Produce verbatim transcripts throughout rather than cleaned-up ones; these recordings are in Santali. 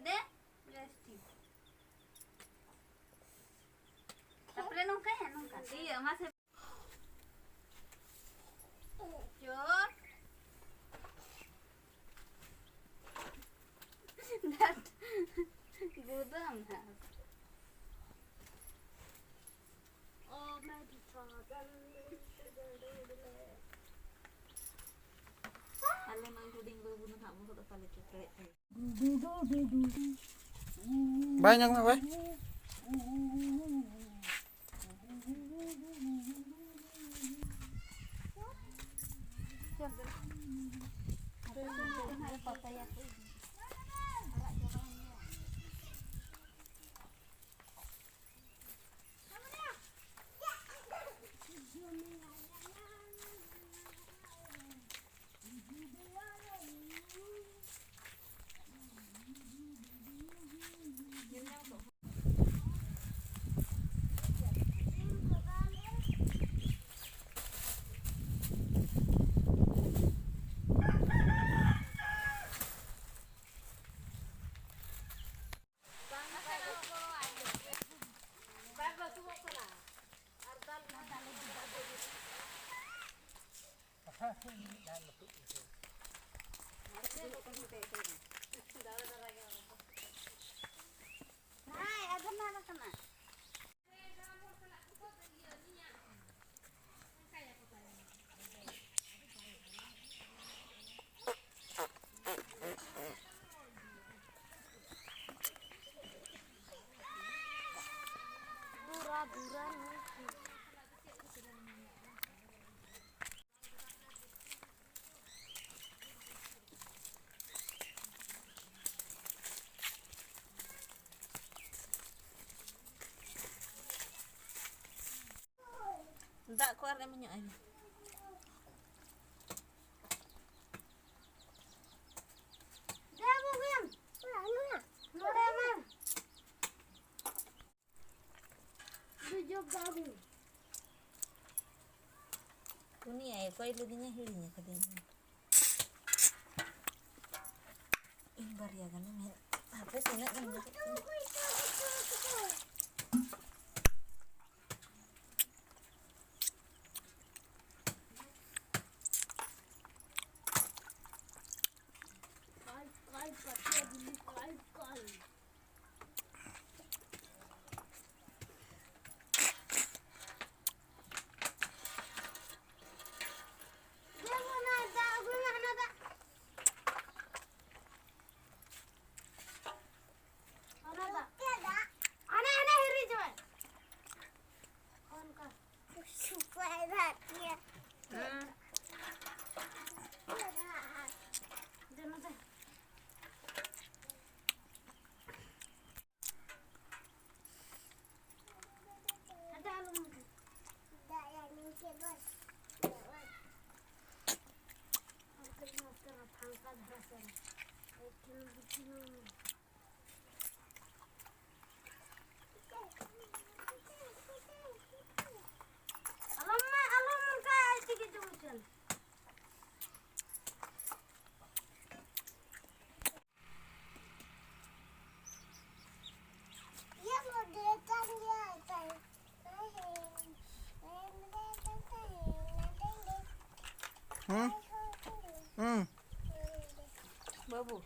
ᱫᱮ, ᱵᱮᱥ ᱴᱷᱤᱠ᱾ ᱛᱟᱯᱚᱨᱮ ᱱᱚᱝᱠᱟᱭᱟ, ᱱᱚᱝᱠᱟ᱾ ᱤᱭᱟᱹ, ᱢᱟᱥᱮ᱾ ᱪᱚᱴ᱾ ᱜᱩᱫᱟᱢ ᱦᱟᱸᱜ᱾ ᱟᱞᱮ ᱱᱚᱜᱼᱚᱭ ᱦᱩᱰᱤᱧ ᱵᱟᱹᱵᱩ ᱫᱚ ᱱᱟᱦᱟᱜ ᱵᱚᱦᱚᱜ ᱫᱚ ᱯᱟᱞᱮ ᱪᱚᱴᱨᱮ ᱛᱟᱭᱟ᱾ ᱵᱟᱭ ᱧᱟᱢᱟ, ᱵᱟᱭ᱾ ᱦᱮᱸ, ᱟᱫᱚ ᱢᱟ ᱠᱟᱱᱟ᱾ ᱫᱟᱜ ᱠᱚ ᱟᱨ ᱮᱢ ᱧᱚᱜ ᱟᱭ ᱢᱮ᱾ ᱱᱚᱰᱮ ᱢᱟ᱾ ᱩᱱᱤ ᱚᱠᱚᱭ ᱞᱟᱹᱭᱫᱤᱧᱟ, ᱦᱤᱲᱤᱧ ᱟᱠᱟᱫᱤᱧ᱾ ᱤᱧ ᱵᱟᱨᱭᱟ ᱜᱟᱱᱮᱢ ᱦᱮᱡ, ᱦᱟᱯᱮ ᱛᱤᱱᱟᱹᱜ ᱜᱟᱱ ᱢᱮᱱᱟᱜ ᱛᱤᱧᱟ᱾ ᱚᱱᱟ ᱫᱟᱜ᱾ ᱦᱟᱱᱟ, ᱦᱟᱱᱟ ᱦᱤᱨᱤᱡ ᱡᱚᱢᱟᱭ᱾ ᱚᱱᱠᱟ᱾ ᱥᱩᱯᱟᱨ ᱵᱷᱟᱜᱤᱭᱟ᱾ ᱦᱮᱸ᱾ ᱫᱮ ᱱᱚᱛᱮ᱾ ᱟᱫᱚ ᱟᱞᱚᱢ ᱫᱟᱜ ᱭᱟ ᱱᱤᱝᱠᱟᱹ ᱫᱚ᱾ ᱯᱷᱟᱸᱠᱟ ᱫᱷᱟᱨᱟ ᱥᱮᱫ ᱨᱮ᱾ ᱟᱞᱚᱢ ᱢᱟ, ᱟᱞᱚᱢ ᱚᱱᱠᱟ ᱟᱡ ᱛᱮᱜᱮ ᱡᱚᱢ ᱦᱚᱪᱚᱭ ᱢᱮ᱾ ᱦᱩᱸ? ᱦᱩᱸ᱾ ᱵᱟᱹᱵᱩ᱾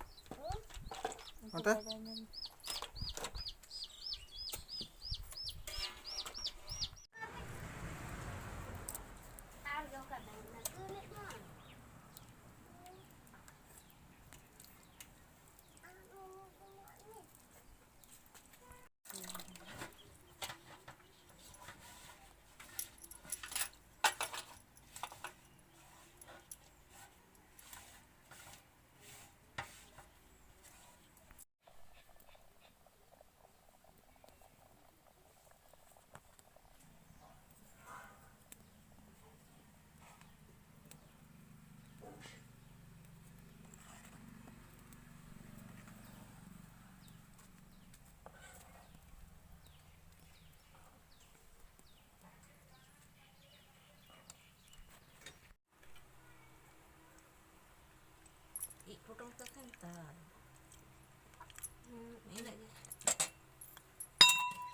ᱚᱱᱛᱮ? ᱯᱚᱴᱚᱢ ᱠᱟᱛᱮ ᱛᱟᱭ᱾ ᱦᱩᱸ, ᱤᱱᱟᱹᱜ ᱜᱮ᱾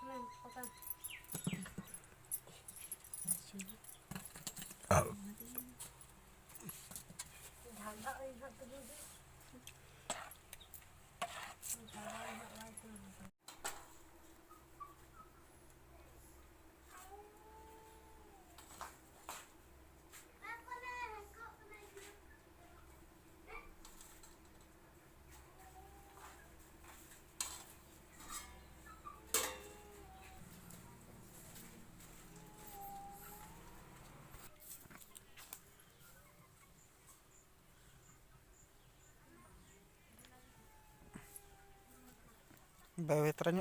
ᱦᱩᱸ, ᱯᱚᱴᱚᱢ᱾ ᱡᱷᱟᱞ ᱫᱟᱜ ᱤᱧ ᱦᱟᱸᱜ ᱛᱩᱞᱩᱡ ᱜᱮ᱾ ᱡᱷᱟᱞ ᱫᱟᱜ ᱤᱧ ᱦᱟᱸᱜ ᱵᱟᱭ ᱛᱩᱞᱩᱡ᱾ ᱵᱮᱵᱮᱛᱨᱟ ᱧᱚᱜ